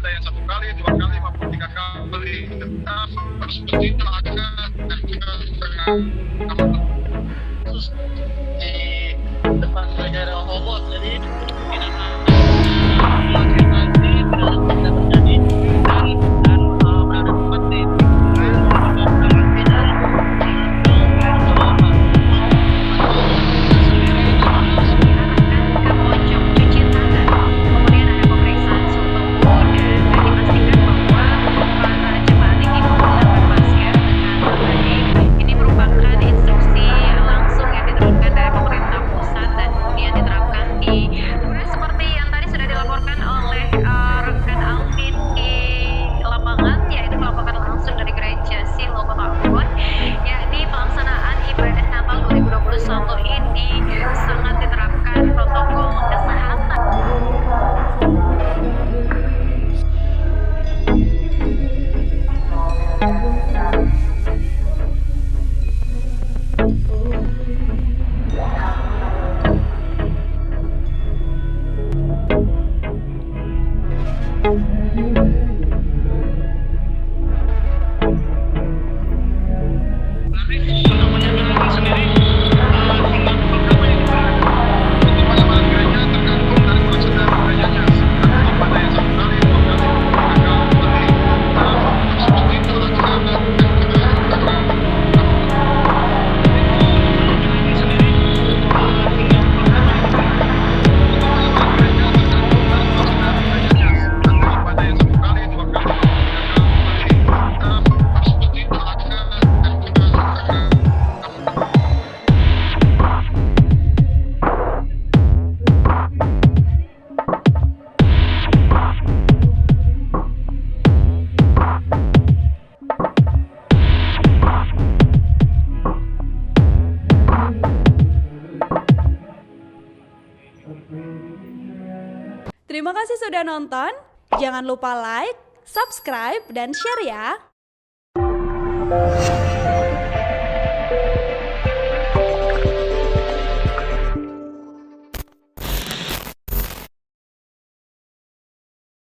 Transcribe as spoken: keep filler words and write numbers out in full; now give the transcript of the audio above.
Yang satu kali, dua kali, maupun tiga kali. Nah, harus begitu, agak, agak, agak, di depan daerah Hobot. Jadi, tidak ada, tidak ada terjadi. Dan, dan, eh, berada tepat di, eh, ke pojok cuci tangan. Kemudian ada pemeriksaan suhu tubuh dan dipastikan bahwa para jemaat ini menggunakan masker dengan baik. Ini merupakan instruksi langsung yang diturunkan dari pemerintah pusat dan kemudian diterapkan di, seperti yang tadi sudah dilaporkan oleh, eh, rekan Alvin di lapangan, yaitu melaporkan langsung dari gereja Silo Kota Ambon, yakni pelaksanaan ibadah Natal dua ribu dua puluh satu ini sangat diterapkan protokol kesehatan. Terima kasih sudah nonton. Jangan lupa like, subscribe, dan share ya.